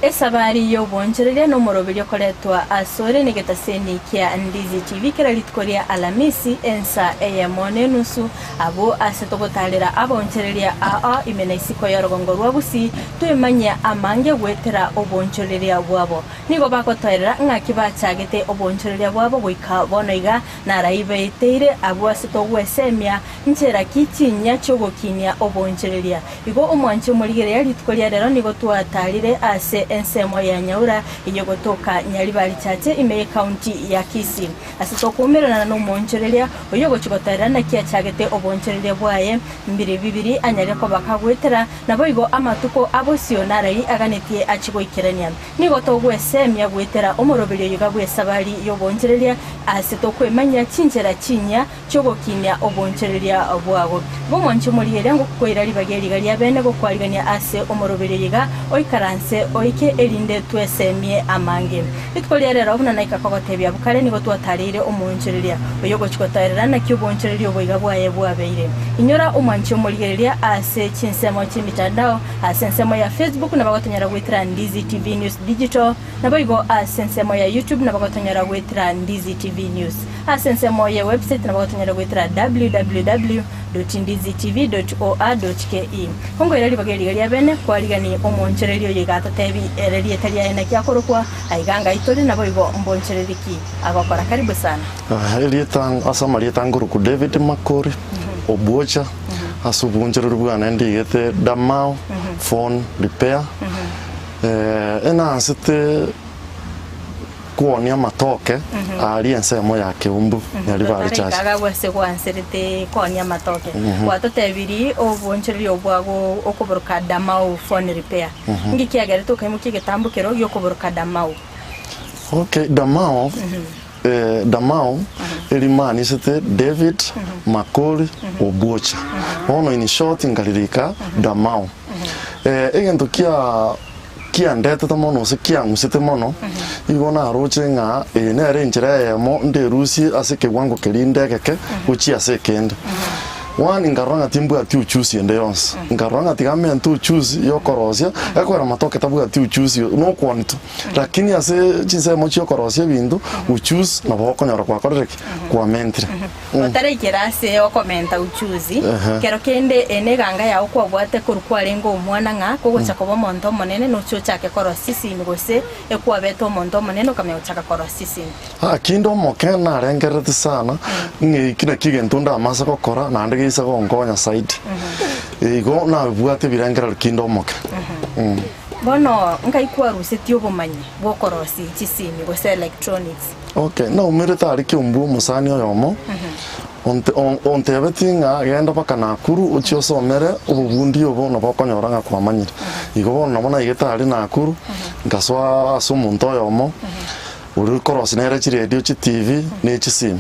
Esabari y'obonchoreria nomoroberio okoretwa asore negetaseni kia Ndizi TV kera rituko ria Alamisi ensa eyemo nenusu abwo ase togotarera abaonchoreria aa ime na isiko y'orogongo rwa Gusii twemanyia amange goetera obonchoreria bwabo. Nigo bagotoerera ng'aki bachagete obonchoreria bwabo goika bono iga naraibaeteire abwo ase togwesemia nchera ki chinyia chi'ogokinia obonchoreria. Igo omwanche omorigereria rituko ria rero nigo twatarire ase ensemo ya Nyaura eyio gotoka Nyaribari Chache ime y'ecounty ya Kisii. Ase tokoumerana nomoonchoreria oyio ogochia gotarera naki achagete oboonchoreria bwaye mbiri bibiri anyare koba kagoetera, naboigo amatuko a bosio narai aganetie achie goikerania. Nigo togwesemia goetera omoroberio oyoiga bw'esabari y'oboonchoreria ase tokwemanyia chinchera chinyia chi'ogokinia oboonchoreria bwago. Igo omwanche omorigereria ngokoira ribaga eriga ria bene gokwarigania ase omoroberio oyoiga oikaranse oike erinde twesemie amange. Rituko ria rero buna naika kogotebia abwo kare nigo twatareire omoonchoreria oyo ogochia gotoerera naki oboonchoreria oboiga bwaye bwabeire. Inyora omwanche omorigereria ase chinsemo chi'emitandao ase ensemo ya Facebook nabo gotonyora goetera Ndizi TV News Digital naboigo ase ensemo ya YouTube nabo gotonyora goetera Ndizi TV News. Ase ensemo ye website nabo gotonyora goetera www.ndizitv.or.ke. Ongoira ribaga eriga ria bene kwarigani omoonchoreria oyo iga atotebi ere rieta riaye naki akorokwa, aiga ngai tore naboigo mbonchoreri ki agokora. Karibu sana. Erieta ase amarieta nkorokwa David Makori Obwocha ase obonchoreri bwane ndigete Damao Phone Repair enansete Kwonia amatoke aaria ensemo ya Keumbu, Nyaribari Church. Totaraika agwo ase gwanserete koonia amatoke, gwatotebirie obonchoreria obwago okoboroka Damau Phone Repair. Inki kiagerete okaimokia egetambo kero giokoboroka Damau? Okay, Damau, eh, Damau erimaanisete David Makori Obwocha. Bono in short nkaririka Damau. Eh, egento kia Kiandetete mono gose kiang'usete mono, igo naroche ng'a eye nere enchera eyemo nderusie ase ekewango keria inde egeke gochia ase ekende. One, nkarora ng'a timbwati uchusi ende yonsi, nkarora ng'a tiga mente uchusi yokorosia, ekwera matoke tabwati uchusi nokwoni tu, lakini ase chinsemo chiokorosia ebinto, uchusi nabo okonyora kwakorire ki? Kwamentire. Otaraikera ase okomenta uchuzi, kero kende eye neganga yao kwabwate korwa kwarenge omwana ng'a kogocha koba omonto omonene noche ochake korosia chisimi gose ekwabete omonto omonene okamanya gochaka korosia chisimi. Kinde omoke narengerereti sana ng'a eki nakio egento ndamase gokora naende geise gonkonya zaidi. Igo nabwate ebirengererio kinde omoke. Bono nkai kwarusetie obomanyi bw'okorosia chisimi gose electronics? Okay, naumerete aria kiombu omosani oyomo, onte on ontebetie ng'a genda mpaka Nakuru ochie osomere obobundi obo nabo okonyora ng'a kwamanyire. Igo bono nabo naigete aria Nakuru, nkasoa ase omonto oyomo, oria okorosia nere chiredio, chitivi, na echisimi.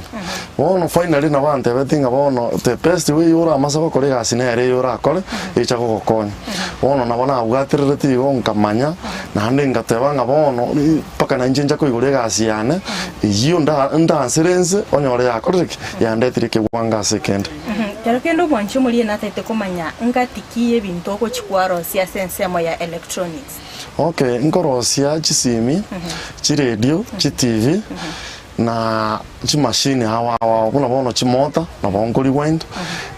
Bono finally nabo antebetie ng'a bono the best way oramase gokora egasi nere eye orakore, echa gogokonya. Bono nabo nabwatererete igo nkamanya, naende ngateba ng'a bono mpaka nainche ncha koigora egasi yane, eyio nda ndansere inse onyore yakorire ki? Yandetire ekewango ase ekende. Kero kende omwanchi omoria natagete komanya ngati ki y'ebinto ogochia kwarosia ase ensemo ya electronics. Okay, nkorosia chisimi, chiredio, chitivi, Na chimashini ao ao ao, buna bono chimota, nabo nkoriwind,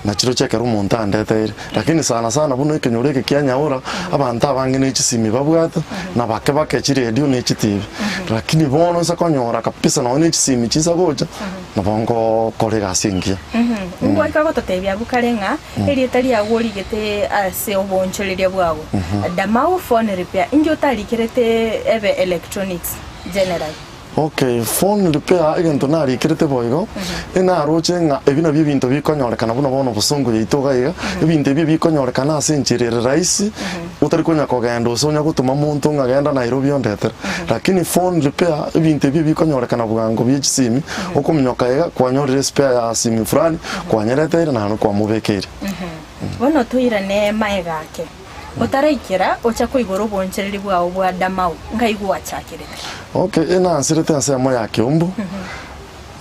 na chirochio ekero omonto andeteire. Lakini sana sana buna ekenyoro eke kia Nyaura, abanto abange ne chisimi babwate, na bake bake chiredio ne chitivi. Lakini bono nsa konyora kabisa nonye ne chisimi chinsa gocha, nabo ngokora egasi engiya. Ngoika gototebia abwo kare ng'a erieta riago origete ase oboonchoreria bwago, Damau Phone Repair, inki otarikerete ebe electronics general? Okay, phone repair egento narikerete boigo, enaroche ng'a ebi nabio ebinto bikonyorekana buna bono obosongo yaito iga iga, ebinto ebi ebikonyorekana ase enchera ere rahisi, otari konya kogenda ase onya gotoma monto ng'a genda Nairobi ondetere. Lakini phone repair, ebinto ebi ebikonyorekana bwango bie chisimi, okominyoka iga, kwanyorire espare ya simu fulani, kwanyereteire naende kwamobekeire. Bono toirane maega ake. Otaraikera ocha koigora oboonchereri bwao bwa Damau, ngai gwachakerete? Okay, enansirete ensemo ya Kiumbu,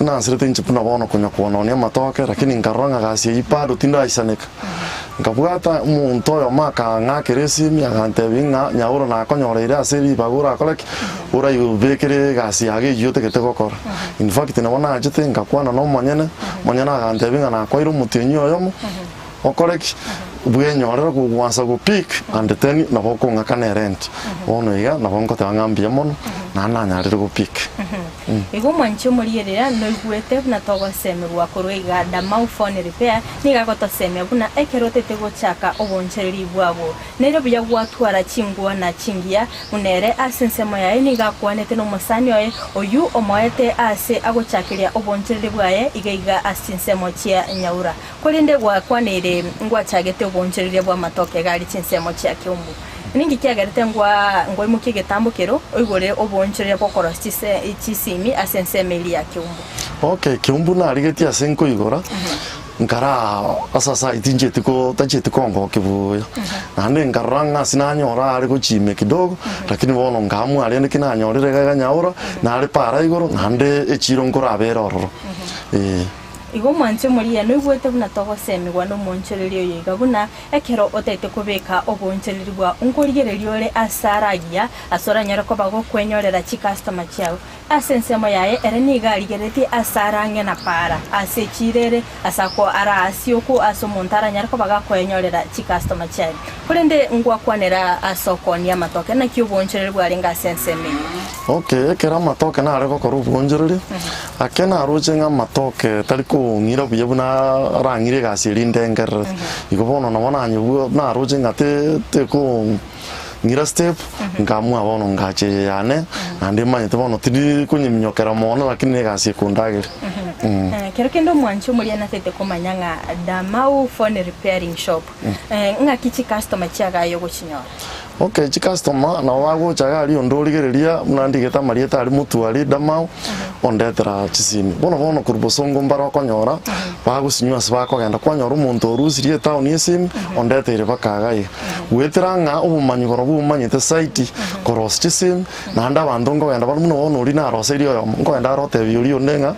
enansirete inche buna bono konya kwononia amatoke, lakini nkarora ng'a gasi eyio bado tindaisaneka. Nkabwata omonto oyomo akang'akera esimi agantebia ng'a nyauro nakonyoreire ase ribaga orakore ki? Oraibekere egasi yago eyio otagete gokora. In fact nabo nachete nkakwana na omonyene, omonyene agantebia ng'a nakwaire omotienyi oyomo, okore ki? Bwenyorere kogwansa go pick and then nabo okong'akana erent. Bono iga nabo nkoteba ng'a mbuya mono, naende nanyarire go pick. Igo omwanchi omorierera noigwete buna togosemerwa korwa iga Damau Phone Repair nigo agotosemia buna ekero otete gochaka obonchereri bwabo nere buya gwatwara chingwana chingiya buna ere ase ensemo yaye nigo akwanete nomosani oye oyio omoete ase agochakeria obonchereri bwaye iga iga ase chinsemo chia Nyaura korende gwakwaneire ngwachagete obonchereria bw'amatoke iga aria chinsemo chia Kiumbu. Ninki kiagerete ngwa ngwaimokia egetambo kero oigore oboonchoreria bw'okorosia chise chisimi ase ensemo eria ya Kiumbu? Okay, Kiumbu narigetie ase nkoigora, nkaraa ase ase ayio tinchieti ko tachieti kongokia buya. Naende nkarora ng'a ase nanyora are gochimia kidogo, lakini bono nkaamua rende ki nanyorire iga iga nyaura, nare para igoro, naende echiro nkorabere ororo, eh. Igo omwanche omoria noigwete buna togosemigwa nomoonchoreria oyo iga buna Ekero otaete kobeka oboonchereri bwao, nkorigereria ore ase aragiya, ase oranyare koba gokwenyorera chikastoma chiao. Ase ensemo yaye ere nigo arigereretie ase arang'e na para, ase echiira ere, ase ako araasie okwo ase omonto aranyare koba gakoenyorera chikastoma chiaye. Korende ngwakwanera ase okoonia amatoke, naki oboonchereri bwarenge ase ensemo eyio. Okay, ekero amatoke nare gokora oboonchereri, Ake naroche ng'a amatoke tari kong'ira buya buna arang'ire egasi eria ndengererete. Igo bono nabo nanyebua naroche ng'a te tekong'ira step, nkaamua bono ngacha eye yane, naende manyete bono tindi konyeminyokera mono lakini na egasi ekondageria. Ekero kende omwanchi omoria natete komanya ng'a Damau phone repairing shop, ng'aki chicustomer chiagaye ogochinyora? Okay, chicustomer nabo bagocha iga aria onde origereria buna ndigete amarieta aria motwari Damau, ondetera chisimi. Bono bono korwa bosongo mbare okonyora, bagosinywa ase bakogenda kwanyora omonto orusirie etown esimi, ondeteire mpaka iga iga. Goetera ng'a obomanyi borobwo omanyete saiti korosia chisimi, naende abanto nkogenda bare buna bono oria naroseirie oyomo, nkogenda are otebia oria onde ng'a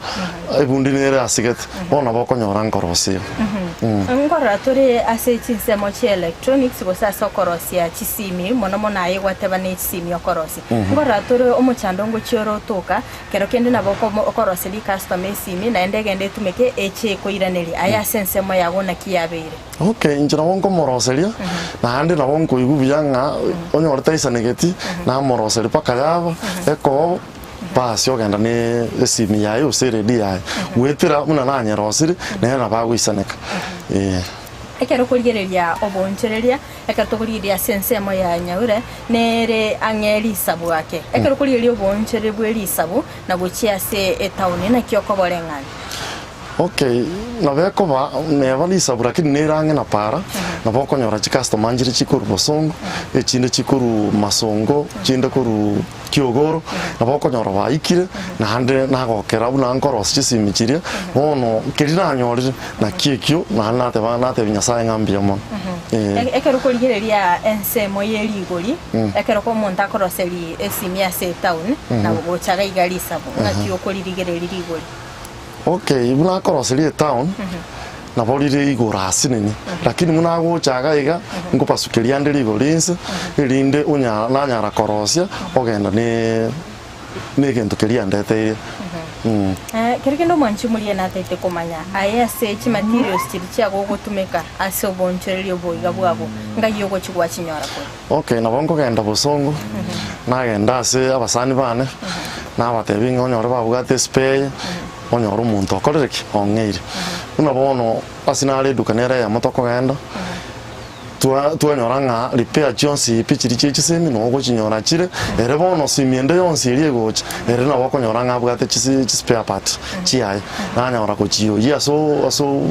ebundi nere asigete, bono nabo okonyora nkorosia igo. Nkorora tore ase chinsemo chia electronics gose ase okorosia chisimi, mono mono aye gwateba ne chisimi okorosia. Nkorora tore omochando ngochia ore otoka, kero kende nabo okomo okoroseria ecustomer esimi naende egende etumeke eche ekoiraneria. Aye ase ensemo yago naki yabeire? Okay, inche nabo nkomoroseria, naende nabo nkoigwa buya ng'a onyore taisanegeti, namoroseria mpaka yaba, ekoobo. Basi ogenda ne esimi yaye gose eredio yaye, goetera buna nanyerosirie, nere nabo agoisaneka, eh. Ekero okorigereria oboonchoreria, ekero tokorigereria ase ensemo ya nyaure, nere ang'e risabu ake. Ekero okorigereria oboonchoreria bwe risabu, na gochia ase etaoni, naki okoboreng'ana? Okay, nabo ekoba neba risabu lakini nere ang'e na para, nabo okonyora chicustomer nchire chikorwa bosongo, echinde chikorwa masongo, chinde korwa kiogoro, nabo okonyora baikire, naende nagokera buna nkorosia chisimi chiria, bono keria nanyorire naki ekio, naende nateba natebia Nyasaye ng'a mbuya mono, eh. Ekero okorigereria ensemo ye rigori, ekero omonto akoroseria esimi ase etown, na gocha iga iga risabu, ng'aki okoririgereria rigori? Okay, buna akoroseria etown, nabo rire igoro asinini, lakini buna agocha iga iga, nkopasukeria ande rigori inse, erinde onya nanyara korosia, ogenda ne na egento keria andeteire. Kero kende omwanchi omoria nataete komanya aye ase chimaterials chiria chiagogotumeka ase obonchoreria oboiga bwago, ngai ogochi gwachinyora korwa? Okay, nabo nkogenda bosongo, nagenda ase abasani bane, nabatebia ng'a onyore babwate espare, onyore omonto okorire ki? Ong'eire. Buna bono ase nare eduka nere eyemo tokogenda, twa twanyora ng'a repair chionsi pi chiria chia chisemi noo ogochinyora chire, ere bono simi ende yonsi eria egocha, ere nabo okonyora ng'a abwate chisi chispare part chiaye, nanyora gochioyia ase o ase o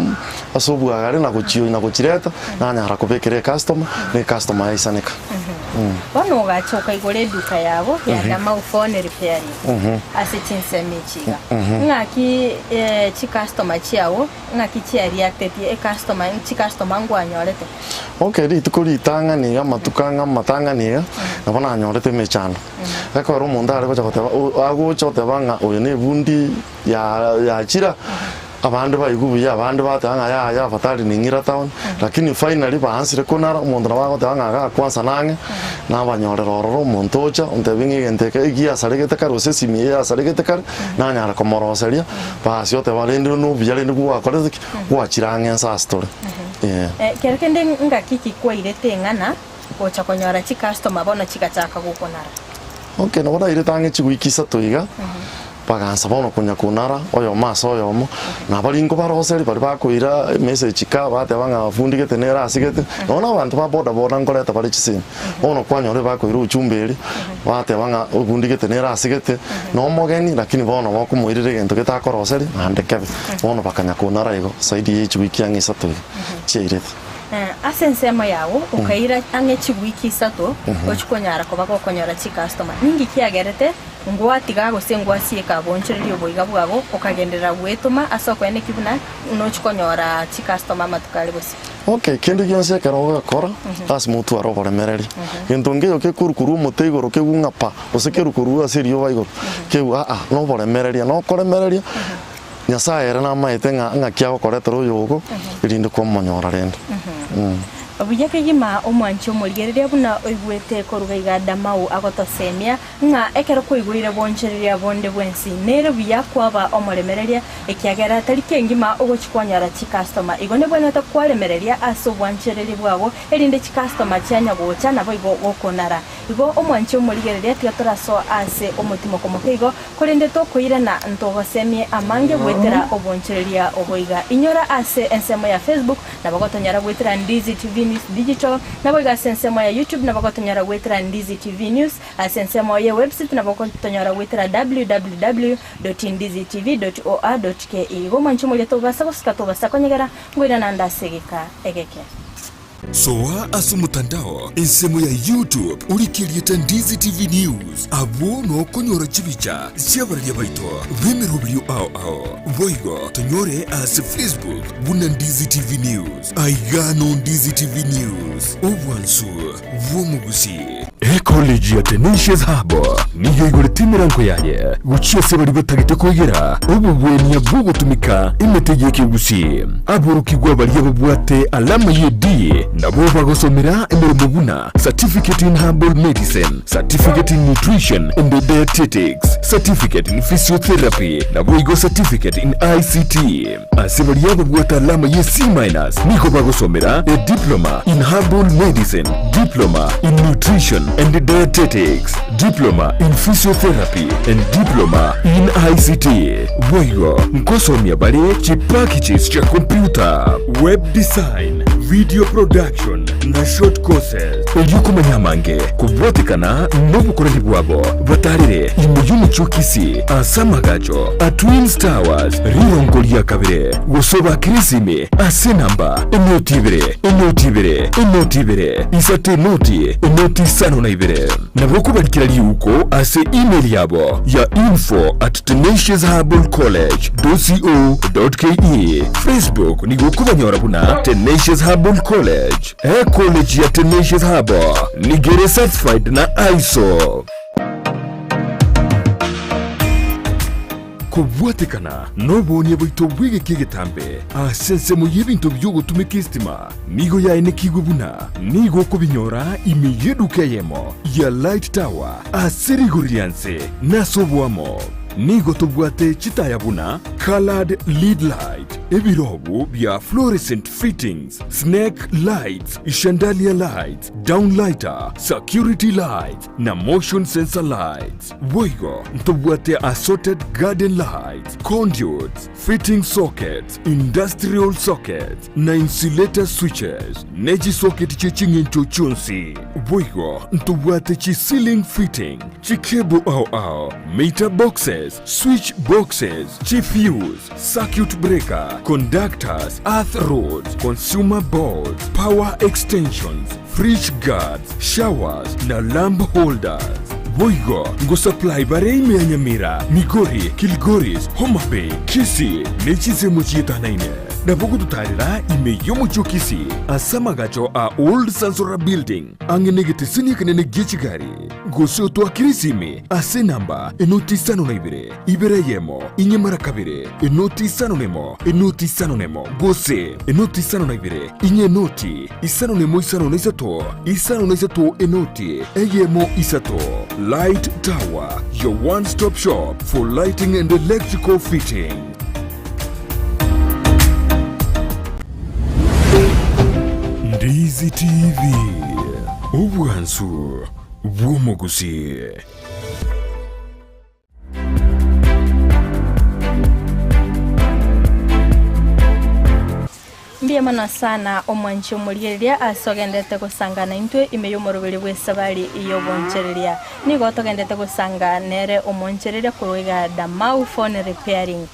ase obwagare na gochioyia na gochireta, nanyara kobekera ecustomer, na ecustomer yaisaneka. Bono ogacha okaigora eduka yabo ya Damau Phone Repairing ase chinsemo echi iga. Ng'aki chicustomer chiago ng'aki chiariatetie ecustomer chicustomer nkwanyorete? Okay, rituko ritang'ani iga amatuko ang'e amatang'ani iga, nabo nanyorete emechando. Ekero omonto are gocha goteba o agocha oteba ng'a oyo na ebundi ya yachira. Abande baigwa buya, abande bateba ng'a yaya afadhali ning'ira town, lakini finally baansire konara, omonto nabo agoteba ng'a iga kwansa nang'e, nabanyorera ororo omonto ocha ontebie ng'a egento eke egiasaregete kare gose esimi eye yasaregete kare, nanyara komoroseria, basi oteba rende nobuya rende gwakorete ki? Gwachire ang'e nse ase tore, eh. Kero kende ngaki ki kwairete eng'ana gocha konyora chicustomer bono chigachaka gokonara? Okay, nabo nairete ang'e chiwiki isato iga, Bagansa bono konya konara oyomo ase oyomo, na baria nkobaroseria baria bakoira emessage ka bateba ng'a fundi gete nere ase gete, nonya na abanto ba boda boda nkoreta bare chisemi. Bono kwanyora ebakoira ujumbe eria, bateba ng'a ofundi gete nere ase gete, na omogeni lakini bono bokomoirera egento gete akoroseria naende kebe. Bono bakanya konara igo zaidi ye chiwiki ang'e isato iga chiairete. Ase ensemo yao okaira ang'e chiwiki isato ochia konyara koba gokonyora chicustomer. Ninki kiagerete Ngwatiga gose ngwasieka goonchoreria oboiga bwago, okagenderera gwetoma ase okoenekia buna nochia konyora chikastoma amatuko are bosio. Okay, kende gionsi ekero ogokora, lasima otware oboremereri. Gento nkeiyo kekorwa korwa omote igoro kegwe ng'a pa, gose kerwe korwa ase erioba igoro, kegwe aa, na oboremereria. Nokoremereria, Nyasaye ere namaete ng'a ng'aki agokoretera oyogo, erinde kwamonyora rende. Buya kegima omwanche omorigereria buna oigwete koruga iga Damau agotosemia, Ng'a ekero kwaigweire goonchoreria bonde bwensi, nere buya kwaba omoremereria, ekiagera tari kengima ogochia kwanyora chikastoma. Igo nebwenerete kwaremereria ase obwanchereri bwago, erinde chikastoma chianya gocha naboigo gokonara. Igo omwanche omorigereria tiga torasoa ase omotimoko moke igo, korende tokoirana ntogosemie amange goetera obonchoreria obo iga. Inyora ase ensemo ya Facebook Nabo gotonyora goetera Ndizi TV News Digital, naboigo ase ensemo ya YouTube nabo gotonyora goetera Ndizi TV News, ase ensemo ye website nabo gotonyora goetera www.ndizitv.or.ke. Igo omwanche omoria tobasa gosuka tobasa konyegera, ngoirana ande ase egeka egeke. Soa ase omotandao ensemo ya YouTube orike erieta Ndizi TV News, abwo nokonyora chibicha chi'abararia baito b'emeroberio ao ao. Boigo tonyore ase Facebook buna Ndizi TV News. Aiga no Ndizi TV News, obwansu bw'omogusi. Ecollege ya Tenacious Hub nigo eigorete emerango yaye gochia ase baria batagete koigera obogwenia bw'ogotumeka emete y'ekegusii. Aborokigwa baria babwate alama ye D nabo bagosomera emeremo buna Certificate in Herbal Medicine, Certificate in Nutrition and Dietetics, Certificate in Physiotherapy, naboigo Certificate in ICT. Ase baria babwate alama ye C minus nigo bagosomera a Diploma in Herbal Medicine, Diploma in Nutrition and Dietetics, Diploma in Physiotherapy and Diploma in ICT. Boigo nkosomia bare chipackages chia computer, web design, video production na short courses. Erio komanya amange kobwatekana nobokoreri bwabo, batarere ime y'omochie o Kisii ase amagacho a Twins Towers rirongo ria kabere, gose obakere esimi ase enamba enoti ibere, enoti ibere, enoti ibere, isato enoti, enoti isano na ibere. Nabo okobarikera riuko ase email yabo ya info at tenaciousherbalcollege dot co dot ke. Facebook nigo okobanyora buna Tenacious Herbal College. Ecollege ya Tenacious Herbal nigo ere certified na ISO. Kobwatekana noboonia bwaito bw'egeka egetambe ase ensemo y'ebinto bi'ogotumeka esitima nigo yaenekigwe buna nigo okobinyora ime y'eduka eyemo ya Light Tower ase rigori ria nse na ase oboamo. Nigo tobwate chitaya buna coloured lead light, ebirobu bia fluorescent fittings, snake lights, chandelier lights, downlighter, security lights na motion sensor lights. Boigo ntobwate assorted garden lights, conduits, fitting sockets, industrial sockets, na insulator switches, ne chisocket chie ching'encho chionsi. Boigo ntobwate chi ceiling fitting, chi cable ao ao, meter boxes, switch boxes, chi fuse, circuit breaker, conductors, earth rods, consumer boards, power extensions, fridge guards, showers na lamp holders. Boigo ngosupply bare ime ya Nyamira, Migori, Kilgoris, Homa Bay, Kisii ne chinsemo chietanaine. Nabo ogototaarera ime y'omochie o Kisii ase amagacho a Old Sansora Building ang'e negeteseni ekenene gie chigari, gose otoakere esimi ase enamba enoti isano na ibere, ibere eyemo, inye mara kabere, enoti isano nemo, enoti isano nemo, gose enoti isano na ibere, inye enoti isano nemo isano na isato, isano na isato enoti eyemo isato. Light Tower, your one stop shop for lighting and electrical fitting. Ndizi TV, obwansu bw'omogusii. Mbuya mono sana omwanchi omorigereria ase ogenderete gosanga naintwe ime y'omoroberi bw'esabari y'obonchereria. Nigo togenderete gosanga nere omonchereria korwa iga Damau Phone Repairing.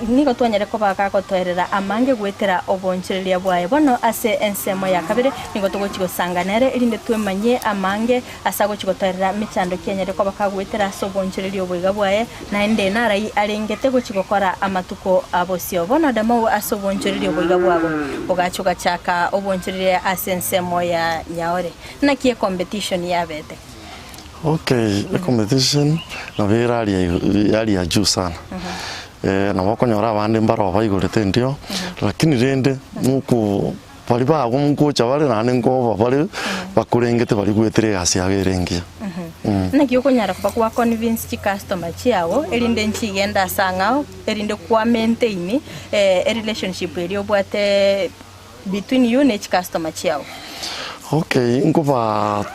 Nigo twanyare koba gagotoerera amange goetera obonchereria bwaye. Bono ase ensemo ya kabere nigo togochia gosanga nere erinde twemanyie amange ase agochia gotoerera mechando ki anyare koba kagoetera ase obonchereria oboiga bwaye, naende narai arengete gochia gokora amatuko a bosio. Bono Damau ase obonchereria oboiga bwabo bogacha ogachaka obonchereria ase ensemo ya Nyaore. Naki ecompetition yabete? Okay, ecompetition nabo ere aria igo aria juu sana. Nabo okonyora abande mbaro baigorete ndio, lakini rende moko baria bago ngocha bare naende nkoba bare bakorengete baria goetera egasi yabo ere engiya. Naki okonyara koba gwa convince chicustomer chiago erinde nchigende ase ang'ao erinde kwa maintain erelationship eria obwate between you ne chicustomer chiago? Okay, nkoba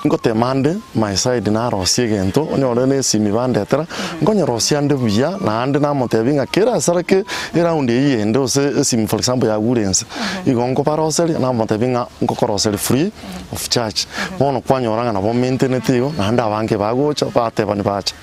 ngotema ande my side narosie egento onyore na esimi bandetera, nkonyerosia ande buya naende namotebia ng'a kera asara ke eround eywo ende gose esimi for example yagure inse, igo nkobaroseria namotebia ng'a nkokoroseria free of charge. Bono kwanyora ng'a nabo maintainete igo naende abange bagocha batebani bacha.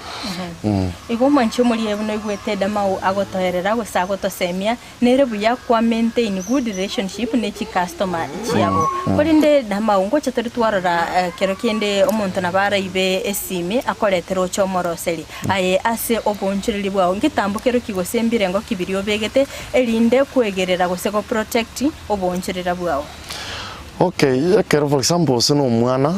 Igo omwanchi omoria buna oigwete Damau agotoerera gose agotosemia, Nere buya kwa maintain good relationship ne chi customer chiabo. Korende namao ngocha tore twarora kero kende omonto nabo araibe esimi akoretere oche omoroseri. Aye ase oboonchoreria bwao ngetambo kero ki gose mbirengo ki biria obegete erinde koegerera gose go protect oboonchorera bwao. Okay, ekero for example ose na omwana,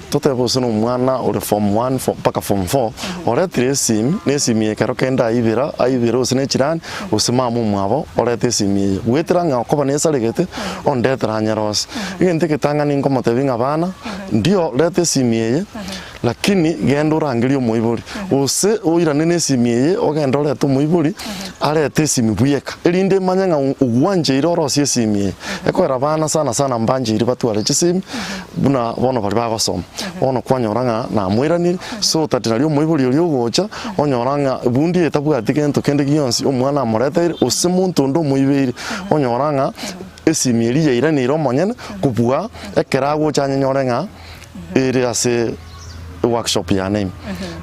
totebe ose na omwana ore form one fo mpaka form four, oretire esimi, na esimi eye ekero kende aibera, aibere gose na echirani, gose mama omwabo, orete esimi eye. Goetera ng'a okoba nesaregete, ondetere anyerose. Egento egetang'ani nkomotebia ng'a bana, ndio reta esimi eye, Lakini genda orangerie omoibori, gose oirane nesimi eye, ogende orete omoibori, arete esimi bweka, erinde emanye ng'a ogwancheire orosie esimi eye. Ekoera abana sana sana mbancheiri batware chisimi, buna bono baria bagosoma. Bono kwanyora ng'a namoiranire, so that nario omoibori oria ogocha, onyora ng'a bundi eye tabwati gento kende gionsi omwana amoreteire, gose monto onde omoibeire, onyora ng'a esimi eria yairaneire omonyene, kobua ekero agocha anyenyore ng'a. ere ase eworkshop yane ime.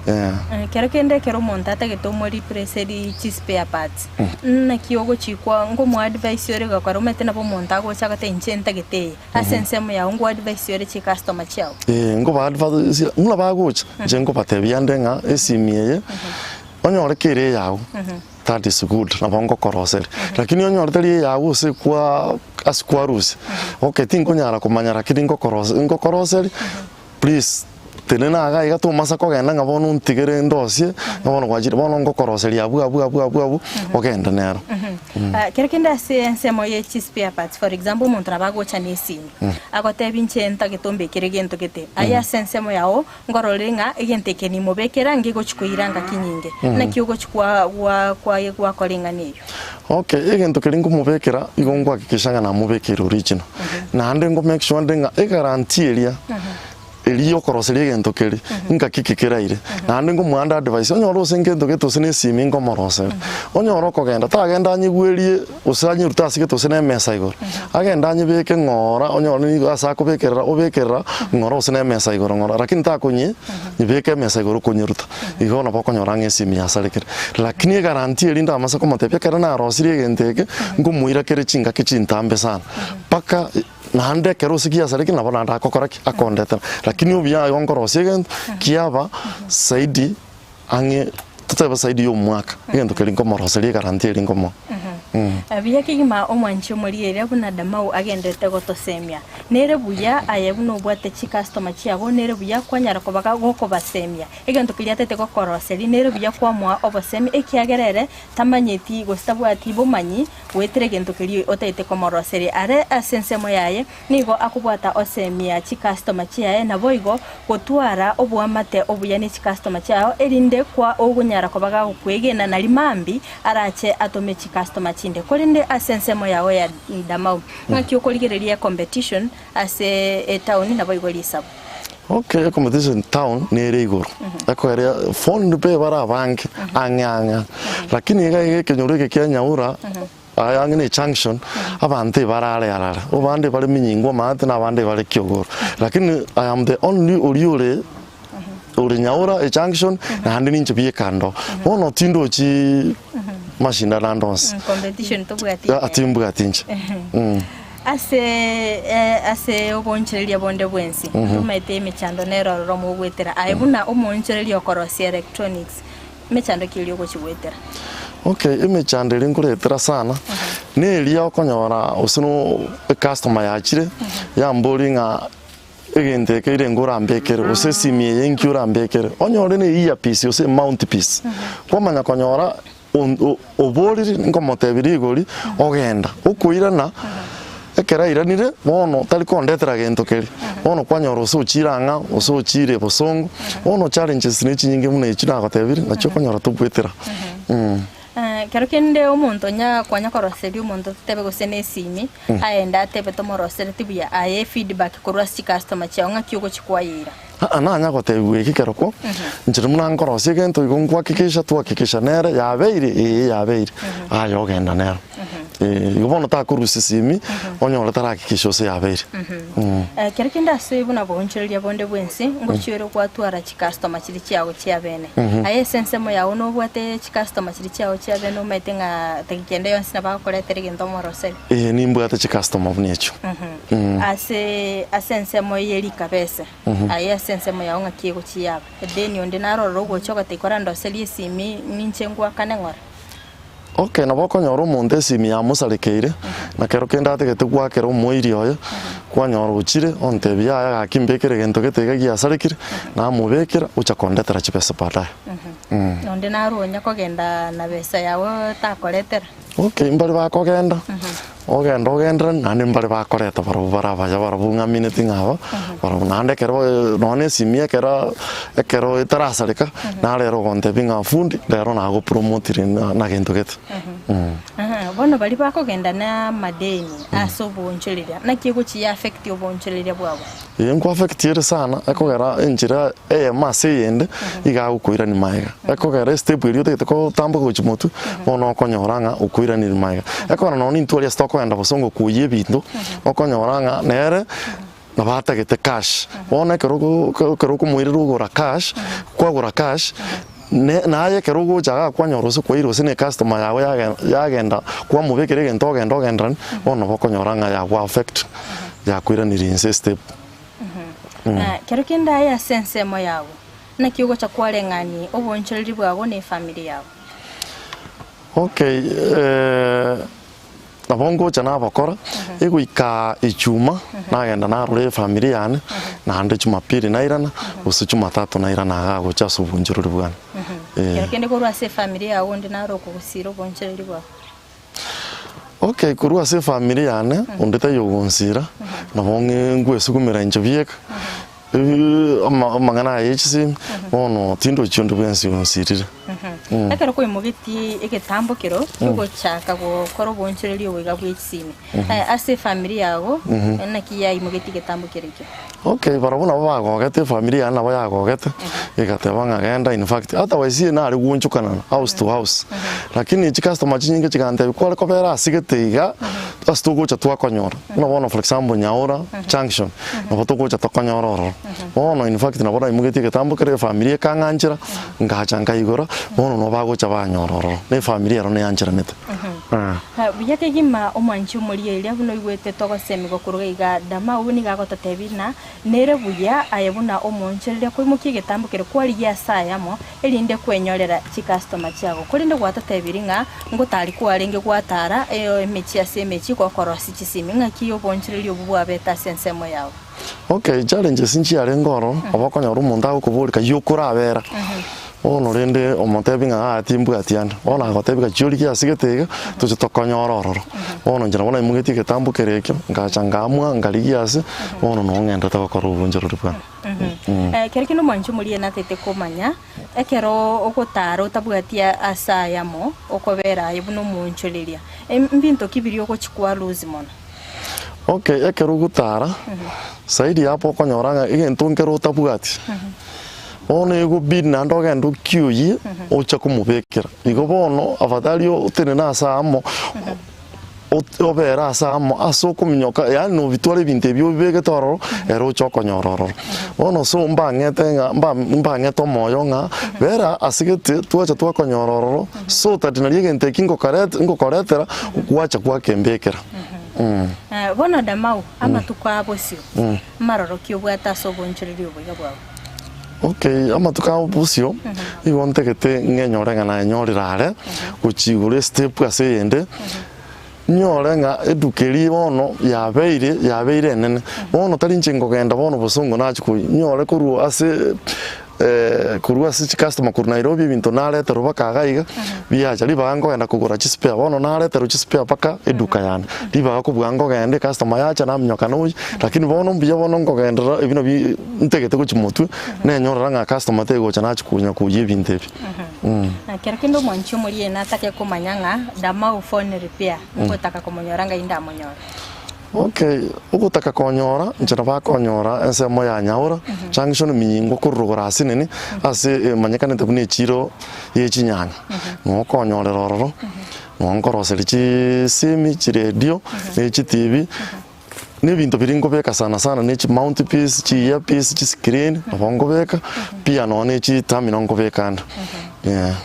Eh. Ekero kende ekero omonto atagete omo replacerie chi spare parts, naki ogochikwa nkomo advise ore gokora omanyete nabo omonto agocha agotebi inche ntagete eye, ase ensemo yago nko advise ore chicustomer chiago? Eh, nkoba advise buna bagocha, inche nkobatebia nde ng'a esimi eye, onyore kere eyago. That is good, nabo ngokoroseria. Lakini onyore tari eyago gose kwa ase kwarusia, okay tinkonyara komanya lakini ngokorose ngokoroseria, please tenena iga iga tomasa kogenda ng'a bono ontigere ndosie, ng'a bono gwachire bono ngokoroseria abwo abwo abwo abwo abwo, ogende nero. Kero kende ase ensemo ye chi spare parts, for example omonto nabo agocha na esimi, agotebi inche ntagete ombekere egento gete, aye ase ensemo yago Nkorore ng'a egento eke nimobekera ngegochia koira ngaki nyinge. Naki ogochia kwa gwa kwa gwakora eng'ana eyio? Okay, egento keria nkomobekera, igo nkohakikisha ng'a namobekeire original. Naende nko make sure nde ng'a eguarantee eria, eria ya okoroseria egento keria, ngaki ki keraire. Naende nkomoa ande advice, onyore gose ngento gete gose na esimi nkomoroseria, onyore okogenda, tagenda anyigwerie gose anyerute ase gete gose na emesa igoro, agende anyebeke ng'ora onyore nigo ase akobekerera obekerera ng'ora gose na emesa igoro ng'ora, lakini takonye nyebeka emesa igoro okonyeruta, igo nabo okonyora ng'a esimi yasarekire. Lakini egaranti eria ndamase komotebia ekero narosirie egento eke, nkomoira kere chingaki chintambe sana, mpaka naende ekero gose giasarekire nabo naende agokora ki? Akondetera. Lakini obuya igo nkorosia egento kiaba zaidi ang'e totebe zaidi ya omwaka, egento keria nkomoroseria egaranti eria nkomoa. Buya kegima omwanchi omorigereria buna Damau agenderete gotosemia. Nere buya aye buna obwate chicustomer chiago nere buya kwanyara koba gokobasemia. Egento keria atete gokoroseria nere buya kwamoa obosemi ekiagera ere tamanyeti gose tabwati bomanyi goetera egento keria otagete komoroseria. Are ase ensemo yaye Nigo akobwata osemia chikastoma chiaye, naboigo gotwara oboamate obuya ne chikastoma chiao, erinde kwa ogonyara koba gagokwegena na rimambi arache atome chikastoma chinde. Korende ase ensemo yao ya Damau, ng'aki okorigereria ecompetition ase etown naboigo risabu? Okay, ecompetition town nere igoro, ekoerea phone pe bare abange ang'e ang'e, lakini iga iga ekenyoro eke kia Nyaura. Aya ang'e ne junction, abanto ebarare arare, abande bare minyingo amaate na abande bare kiogoro. Lakini I am the only oria ore ore nyaura ejunction naende ninche bieka ndo. Bono tindochi mashindano ande onsi. Competition tobwati Ah, timbwati inche. Ase ase oboonchoreria bonde bwensi, tomaete emechando nere ororo mogwetera. Aye buna omoonchoreria okorosia electronics, Emechando ki eria ogochigwetera? Okay, emechando eria nkoretera sana, neria okonyora gose no ecustomer yachire, yamboria ng'a egento eke renge orambekere, gose esimi eye nki orambekere, onyore ne earpiece gose emouthpiece, kwamanya konyora on- o- oborire nkomotebia rigori, ogenda, okoirana. Ekero airanire, bono tari kondetera gento keria, bono kwanyora gose ochire ang'a, gose ochire bosongo, bono challenges ne chinyinge buna echio nagotebirie, nachio okonyora tobwetera. Ekero kende omonto onya kwanya koroseria omonto totebe gose na esimi, aende atebe tomorosereti buya, aye efeedback korwa ase chicustomer chiago ng'aki ogochikwayeira? Aa nanya gotebiwa eki kerokwo, inche buna nkorosia egento igo nkohakikisha twahakikisha nere yabeire ee yabeire, aye ogenda nero. Eh, igo bono takorusia esimi, onyore tarahakikisha gose yabeire. Ekero kende ase buna boonchoreria bonde bwensi, ngochiore gwatwara chicustomer chiria chiago chia bene. Aye ase ensemo yao nobwate chicustomer chiria chiago chia bene omanyete ng'a dakika ende yonsi nabo agokoretera egento omoroseri. Ee, nimbwate chicustomer buna echio. Ase ase ensemo ye rikabese, aye ase ensemo yao ng'aki egochia yaba? Edeni onde narorore ogocha ogateba korandoserie esimi ninche ngwakane ng'ora. Okay, nabo okonyora omonto esimi yamosarekeire, na kero kende atagete goakera omoiri oye, kwanyora ochire ontebia yaya gaki mbekere egento gete iga giasarekire, namobekera ocha kondetera chibesa baadaye. Onde naro onya kogenda na besa yago takoretera. Okay, mbare bakogenda, ogenda ogendererani naende mbare bakoreta barobwo bare abaya barobwo ng'amineti ng'a aba, barobwo naende ekero nonye na esimi ekero ekero etarasareka, naro ere ogontebia ng'a fundi, rero nagopromotire na na gento gete. Bono baria bakogenda na amadeni ase oboonchoreria, naki egochia ya affect oboonchoreria bwabo? Eye nkoaffect ere sana, ekogera enchera eyemo ase eyende, iga agokoirania magega. Ekogera estep eria otagete gotamboka gochia motwe, bono okonyora ng'a okoiranire magega. Ekogera nonye intwe aria ase tokogenda bosongo koyia ebinto, okonyora ng'a nere nabo atagete cash. Bono ekero ogo ekero okomoirera ogora cash, kwagora cash, ne naye ekero ogocha igaa kwanyora gose kwairwa gose na ecustomer yago yage yagenda kwamobekera egento ogenda ogenderani, bono nabo okonyora ng'a yagoaffect, yakoiraneria inse estep. Kero kende aye ase ensemo yago, naki ogocha kwareng'ani oboonchoreria bwago na efamiri yago? Okay, nabo ngocha nabokora, egoika echuma, nagenda narora efamiri yane, naende chumapili nairana, gose chumatatu nairana igaa gocha ase obonchoreri bwane. Kero kende korwa ase efamiri yago onde naro okogosira oboonchoreri bwago? Okay, korwa ase efamiri yane, onde taiyo ogonsira, nabo ng'e ngwesugumera inche bieka, ama amang'ana aya ya chisemi, bono tindochi onde bwensi onsirire. Ekero kwaimogetie egetambo kero kiogochaka gokora oboonchoreria obo iga bwe chisimi, ase efamiri yago, naki yaimogetie egetambo kere ekio? Okay, barabwo nabo bagogete, efamiri yane nabo yagogete, egateba ng'a genda in fact, otherwise eye nare gwonchokanana house to house, lakini chicustomer chinyinge chigantebia kware kobera ase gete iga, ase togocha twakonyora, buna bono for example Nyaura junction, nabo togocha tokonyora ororo. Bono in fact nabo naimogetie egetambo kere efamiri ekang'anchera, ngacha nkaigora, bono nabo bagocha banyora ororo, na efamiri ero neyancheranete. Eh. Ha, Buya kegima omwanchi omoria eria buna oigwete togosemigwa koruga iga Damau nigo agototebia ng'a nere buya aye buna omoonchoreria koimokia egetambo keria kwarigia ase ayamo erinde kwenyorera chikastoma chiago. Korende gwatotebirie ng'a ngotari kwarenge gwatara emechie ase emechie gokorosia chisimi. Ng'aki oboonchoreria obwo bwabete ase ensemo yao? Okay, challenges nchiarenge ororo, oba okonyora omonto agokoboria kayio okorabera, bono rende omotebi ng'a aa timbwati ande, bono agotebi gachia origie ase gete iga, toche tokonyore ororo. Bono inche nabo naimogetie egetambo kere ekio, ngacha ngaamua ngarigia ase, bono noo ng'endete gokora obonchorori bwane. Ekero kende omwanchi omoria natete komanya, ekero ogotara otabwati ase ayamo, okobera aye buna omoonchoreria, mbinto ki biria ogochia kwa lose mono? Okay, ekero ogotara, zaidi ya hapo okonyora ng'a egento nkere otabwati, bono egobidi naende ogende okioyie oche komobekera. Igo bono afadhali otenene ase amo, ot- obere ase amo ase okominyoka yaani nobitware ebinto ebio obibegete ororo, ere oche okonyora ororo. Bono so mbang'ete ng'a mba mbang'ete omoyo ng'a bera ase gete twacha twakonyora ororo so that nari egento eki ngokareta ngokoretera gwacha gwakembekera. Bono Damau, amatuko a bosio, amaroro ki obwate ase obonchoreria oboiga bwao? Okay, amatuko a bosio, nigo ntagete ng'enyore ng'a nanyorire are, gochia igoro estep ase eyende, nyore ng'a eduka eria bono yabeire yabeire enene, bono tari inche nkogenda bono bosongo nachia koyia, nyore korwa ase korwa ase chicustomer korwa Nairobi ebinto nareterwa mpaka iga iga, biacha ribaga nkogenda kogora chispare, bono nareterwa chispare mpaka eduka yane, ribaga kobua nkogenda ecustomer yacha naminyoka noyia, lakini bono mbuya bono nkogenderera ebi nabio ntagete gochia motwe, nenyorera ng'a customer tegocha nachia konya koyia ebinto ebi. Na kero kende omwanchi omoria natake komanya ng'a Damau phone repair, ngotaka komonyora ngai ndamonyore. Okay, ogotaka konyora, inche nabo akonyora ensemo ya Nyaura, junction Minyingo korwa rogoro asinini, ase emanyekanete buna echiro ye chinyanya. Noo okonyorera ororo, noo nkoroseria chisimi, chiredio, ne chitibi, na ebinto biria nkobeka sana sana ne chimount piece, chi earpiece, chiscreen, nabo nkobeka, pia nonye ne chiterminal nkobeka ande, yeah.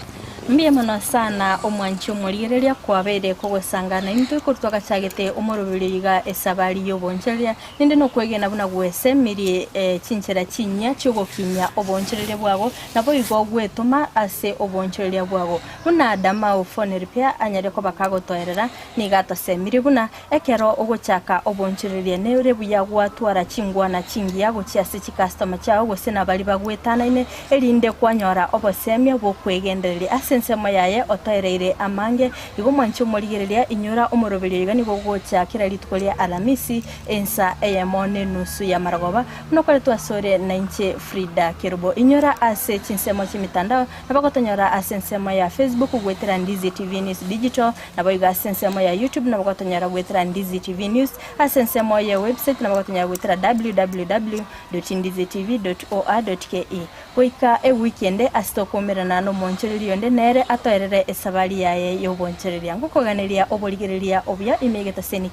Mbuya mono sana omwanchi omorigereria kwabeire kogosanga naintwe korwa twagachagete omoroberio iga esabari y'obonchoreria, ninde nokwegena buna gwesemirie chinchera chinyia chiogokinyia obonchoreria bwago, naboigo gwetoma ase obonchoreria bwago. Buna Damau Phone Repair anyare koba kagotoerera, nigo atosemirie buna Ekero ogochaka obonchoreria nere buya gwatwara chingwana chingiya gochia ase chikastoma chiao gose nabaria bagwetanaine, erinde kwanyora obosemia bw'okwegendereria ase ensemo yaye otoereire amange. Igo mwanche omorigereria, inyora omoroberio iga nigo ogocha kera rituko ria Alamisi, ensa eyemo nenusu y'amarogoba, buna okoretwe asore nainche Frida Kerubo. Inyora ase chinsemo chi'emitandao, nabagotonyora ase ensemo ya Facebook goetera Ndizi TV News Digital, Naboigo ase ensemo ya YouTube nabo gotonyora goetera Ndizi TV News, ase ensemo ye website nabo gotonyora goetera www.ndizitv.or.ke. Goika ewiki ende ase tokoumerana nomoonchoreria onde nere atoerere esabari yaye y'obonchoreria. Ngokoganeria oborigereria obuya ime egetaseni.